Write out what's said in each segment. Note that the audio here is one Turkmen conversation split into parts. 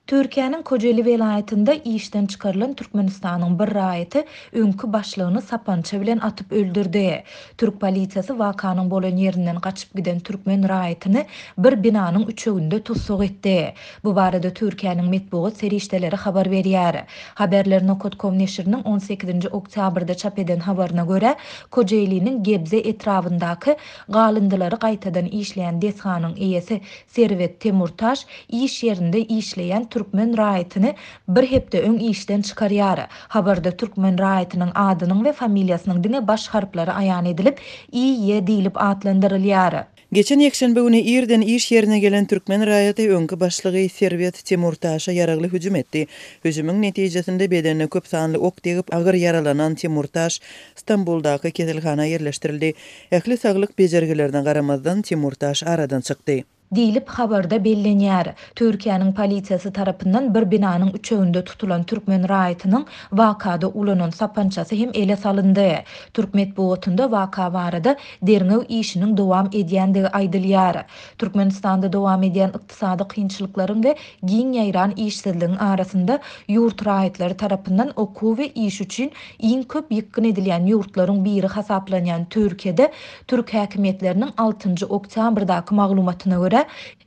Türkiýäniň Kojeli welaýatynda işden çykarylan Türkmenistanyň bir raýaty öňki başlygyny sapança bilen atyp öldürdi. Türk polisiýasy wakanyň bolan ýerinden gaçyp giden türkmen raýatyny bir binanyň üçeginde tussag etdi. Bu barada Türkiýäniň metbugat serişdeleri habar berýär. Haberler nokat kom neşiriniň on sekizinji oktýabrda çap eden habaryna görä, Kojeýliniň Gebze etrabyndaky galyndylary gaýtadan işleýän desganyň eýesi Serwet Temurtaş iş ýerinde işleýän türkmen raýatyny bir hepde öň işden çykarýar. Habarda türkmen raýatynyň adynyň we familiýasynyň diňe baş harplary aýan edilip, IY diýlip atlandyrylýar. Geçen ýekşenbe güni irden iş ýerine gelen türkmen raýaty öňki başlygy Serwet Temurtaşa ýaragly hüjüm etdi. Hüjümiň netijesinde bedenine köp sanly ok degip, agyr ýaralanan Temurtaş Stambuldaky keselhana ýerleşdirildi. Ähli saglyk bejergilerine garamazdan, Timurtaş aradan çykdy. Diýlip, habarda bellenýär. Türkiýäniň polisiýasy tarapyndan bir binanyň üçeginde tutulan türkmen raýatynyň wakada ulanan sapançasy hem ele salyndy. Türk metbugatynda waka barada derňew işiniň dowam edýändigi aýdylýar. Türkmenistanda dowam edýän ykdysady kynçylyklaryň we giň ýaýran işsizligiň arasynda ýurt raýatlary tarapyndan okuw we iş üçin iň köp ýykgyn edilýän ýurtlaryň biri hasaplanýan Türkiýede türk häkimiýetleriniň altynjy oktýabrdaky maglumatyna görä,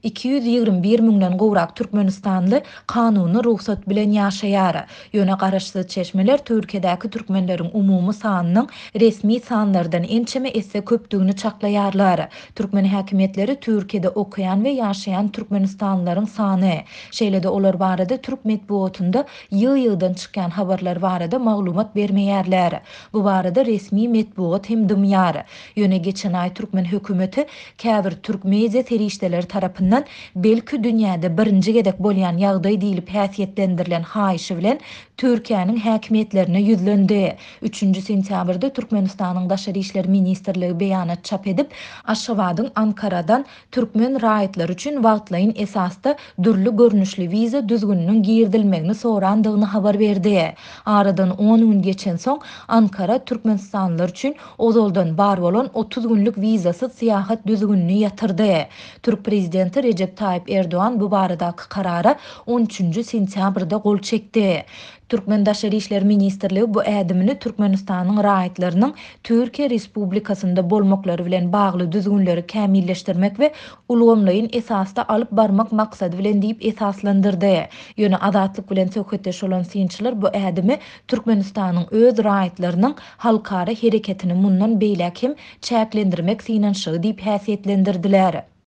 221 müňden gowrak türkmenistanly kanuny rugsat bilen ýaşaýar. Ýöne garaşsyz çeşmeler Türkiýedäki türkmenleriň umumy sanynyň resmi sanlardan ençeme esse köpdügini çaklaýarlar. Türkmen häkimiýetleri Türkiýede okaýan we ýaşaýan türkmenistanlylaryň sany, şeýle-de olar barada türk metbugatynda ýygy-ýygydan çykýan habarlar barada maglumat bermeýärler. Bu barada resmi metbugat hem dymýar. Ýöne geçen aý türkmen hökümeti käbir türk media serişdeleri tarapyndan belki dünýäde birinji gezek bolýan ýagdaý diýlip häsiýetlendirilen haýyşy bilen Türkiýäniň häkimiýetlerine ýüzlendi. Üçünji sentýabrda Türkmenistanyň Daşary işler ministrligi beýanat çap edip, Aşgabadyň Ankaradan türkmen raýatlary üçin wagtlaýyn esasda dürli görnüşli wiza düzgüniniň girizilmegini sorandygyny habar berdi. Aradan on gün geçensoň, Ankara türkmenistanlylar üçin ozaldan bar bolan 30 günlük wizasyz syýahat düzgünini ýatyrdy. Türk prezidenti Rejep Taýyp Erdogan bu baradaky karara on üçünji sentýabrda gol çekdi. Türkmen Daşary işler ministrligi bu ädimini Türkmenistanyň raýatlarynyň Türkiýe Respublikasynda bolmaklary bilen bagly düzgünleri kämilleşdirmek we ulgamlaýyn esasda alyp barmak maksady bilen diýip esaslandyrdy. Ýöne Azatlyk bilen söhbetdeş bolan synçylar bu ädimi Türkmenistanyň öz raýatlarynyň halkara hereketini mundan beýläk hem çäklendirmek synanyşygy diýip häsiýetlendirdiler.